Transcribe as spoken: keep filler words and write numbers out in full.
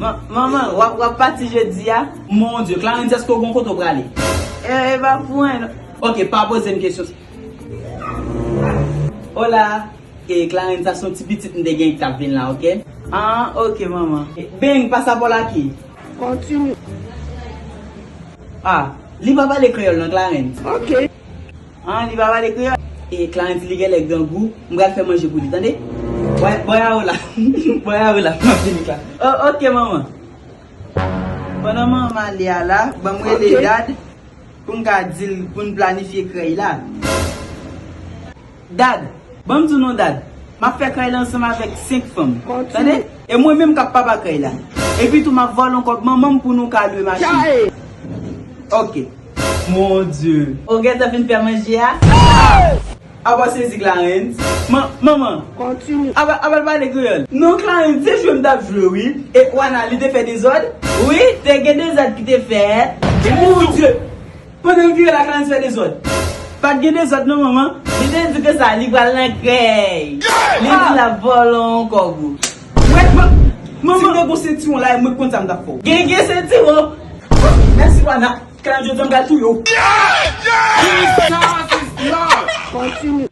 Ma- Manman, w ap w ap pati jodi a? Mon Dye, Clarence, èske w gen kote w prale? E, e pa pou anyen, non. Ok, pa poze m kesyon. Hola. E, Clarence, sa se yon ti pitit m te gen k t ap vin la, ok? Ah, ok, manman. Beng, pasa por aquí. Continue. Ah, li pa pale kreyòl non, Clarence. Ok. Ah, li pa pale kreyòl. E, Clarence, li genlè grangou. M pral fè manje pou li, tande? Bò, bò a ou la. Bò a ou la. M ap vini, Clarence. Oh, ok, manman. Pandan manman ale a la, ban m rele Dad pou m ka di l, pou n planifye krèy la. Dad, ban m di w non, Dad. M ap fè krèy la ansanm avèk senk fanm. Tande? E mwen menm k ap papa krèy la. Epi tou, m ap vòlè yon kòb manman m pou nou ka lwe machin. Ok. Mon Dye. Ou gentan fin fè manje a? Apa sezi, Clarence. Man, manman. Apa, apa l pale kreyòl? Non, Clarence, se jwe m t ap jwe, wi. E Wana, li te fè dezòd? Wi, te gen dezòd ki te fèt. Mon Dye! Pandan m vire la, Clarence fè dezòd. Pa t gen dezòd non, manman. Li te di ke sa, li pral nan krèy. Li di l ap vòlè yon kòb ou. Wè, man, manman. Si m te gon sentiwon la, mwen konn sa m t ap fè w. Gen, gen sentiwon. Mèsi, Wana. Kanal jodi a m pral touye w. Kontinye.